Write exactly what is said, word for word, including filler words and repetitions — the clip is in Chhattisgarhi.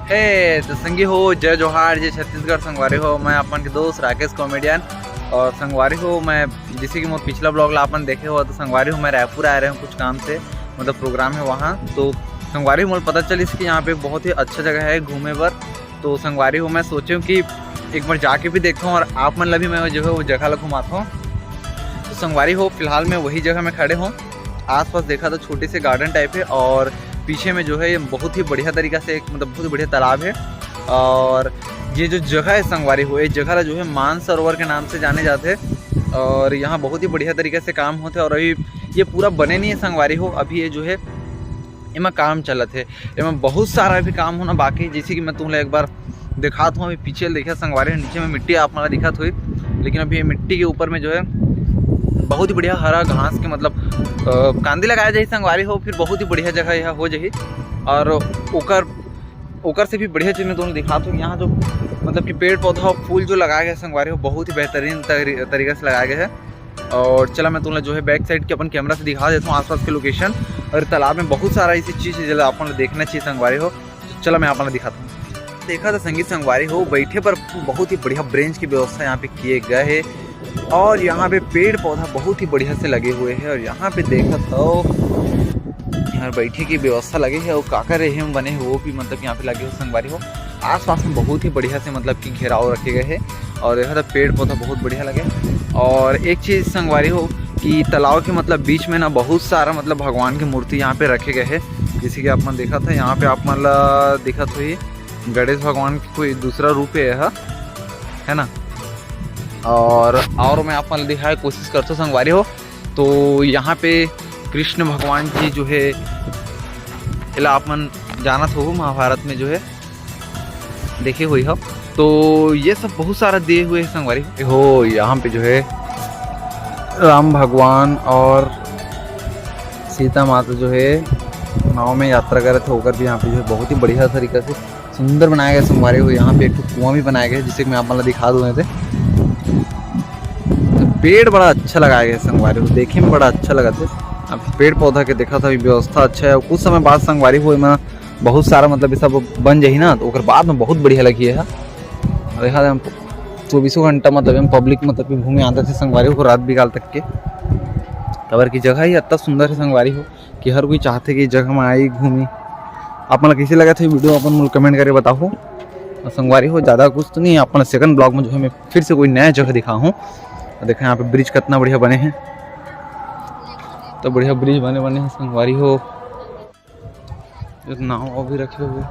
हे तो संगी हो, जय जोहार, जय छत्तीसगढ़। संगवारी हो, मैं अपन के दोस्त राकेश कॉमेडियन। और संगवारी हो, मैं जैसे कि मोर पिछला ब्लॉग ला अपन देखे हो, तो संगवारी हो, मैं रायपुर आए रहे हूँ कुछ काम से, मतलब प्रोग्राम है वहाँ। तो संगवारी हो, मोला पता चलिस कि यहाँ पे बहुत ही अच्छा जगह है घूमे बर। तो संगवारी हो, मैं सोचे हूँ कि एक बार जाके भी देखता हूँ और आप मन ला भी मैं जो है वो जगह ला घुमाता हूँ। तो संगवारी हो, फिलहाल मैं वही जगह में खड़े हूँ। आसपास देखा तो छोटे से गार्डन टाइप है और पीछे में जो है ये बहुत ही बढ़िया तरीका से एक, मतलब बहुत ही बढ़िया तालाब है। और ये जो जगह है संगवारी हो, ये जगह ला जो है मानसरोवर के नाम से जाने जाते हैं। और यहाँ बहुत ही बढ़िया तरीके से काम होते हैं। और अभी ये पूरा बने नहीं है संगवारी हो, अभी ये जो है एमा काम चलत है। एमा बहुत सारा भी काम होना बाकी है, जैसे कि मैं तुमला एक बार दिखात हूँ। अभी पीछे देखा संगवारी हो, नीचे में मिट्टी आप मन ला दिखत होही, लेकिन अभी ये मिट्टी के ऊपर में जो है बहुत ही बढ़िया हरा घास के, मतलब अ, कांदी लगाया जाही संगवारी हो, फिर बहुत ही बढ़िया जगह यह हो जाही। और ओकर ओकर से भी बढ़िया चीज मैं तुमला दिखात हूँ। यहाँ जो, मतलब कि पेड़ पौधा फूल जो लगाया गया है संगवारी हो, बहुत ही बेहतरीन तरी-, तरीका से लगाया गया है। और चला मैं तुमला जो है बैक साइड के अपन कैमरा से दिखा देता हूँ आसपास के लोकेशन। और तालाब में बहुत सारा ऐसी चीज है जेला अपन ला देखना चाहिए संगवारी हो। तो चला मैं अपन ला दिखाता हूँ। देखा तो संगी संगवारी हो, बैठे पर बहुत ही बढ़िया ब्रेंच की व्यवस्था यहाँ पे किए गए है। और यहाँ पे पेड़ पौधा बहुत ही बढ़िया से लगे हुए हैं। और यहाँ पे देखा तो यहाँ बैठे की व्यवस्था लगे है और काकर रहे हम बने हैं वो भी, मतलब यहाँ पे लगे हो संगवारी हो। आसपास में बहुत ही बढ़िया से, मतलब कि घेराव रखे गए हैं। और देखा तो पेड़ पौधा बहुत बढ़िया लगे। और एक चीज संगवारी हो कि तालाब के, मतलब बीच में ना बहुत सारा, मतलब भगवान की मूर्ति यहाँ पे रखे गए हैं। जैसे कि आप मन देखा था, यहाँ पे आप मन ला दिखत होही गणेश भगवान के कोई दूसरा रूप है यह, है ना। और और मैं आप मन ला दिखाए कोशिश करता हूँ संगवारी हो। तो यहाँ पे कृष्ण भगवान जी जो है, एला आप मन जानत हो महाभारत में जो है देखे हुई हो। तो ये सब बहुत सारा दिए हुए हैं संगवारी हो। यहाँ पे जो है राम भगवान और सीता माता जो है नाव में यात्रा करत है, ओकर भी यहाँ पे जो है बहुत ही बढ़िया तरीका से सुंदर बनाया गया संगवारी हो। यहाँ पे एक ठो कुआं भी बनाया गया है, जिसे मैं आप मन ला दिखा दूँ। पेड़ बड़ा अच्छा लगाया गया है संगवारी हो, देखे में बड़ा अच्छा लगत है। अब पेड़ पौधा के देखा था, व्यवस्था अच्छा है। कुछ समय बाद संगवारी हो, एमा बहुत सारा, मतलब ये सब बन जाही ना, तो ओकर बाद में बहुत बढ़िया लगी है। देखा था, चौबीसों घंटा, मतलब हम पब्लिक, मतलब कि घूमे आते थे संगवारी हो रात बिकाल तक के, काबर की जगह ही इतना सुंदर है संगवारी हो कि हर कोई चाहते कि जगह में आई घूमी। आप मन ला कैसे लगा था वीडियो, अपन मुझे कमेंट करके बताओ। और संगवारी हो, ज़्यादा कुछ तो नहीं है, अपन सेकंड ब्लॉग में जो है मैं फिर से कोई नया जगह दिखा हूँ। देखा यहाँ पे ब्रिज कितना बढ़िया बने हैं, तो बढ़िया ब्रिज बने बने हैं संगवारी हो। एक नाव भी रखे हुए,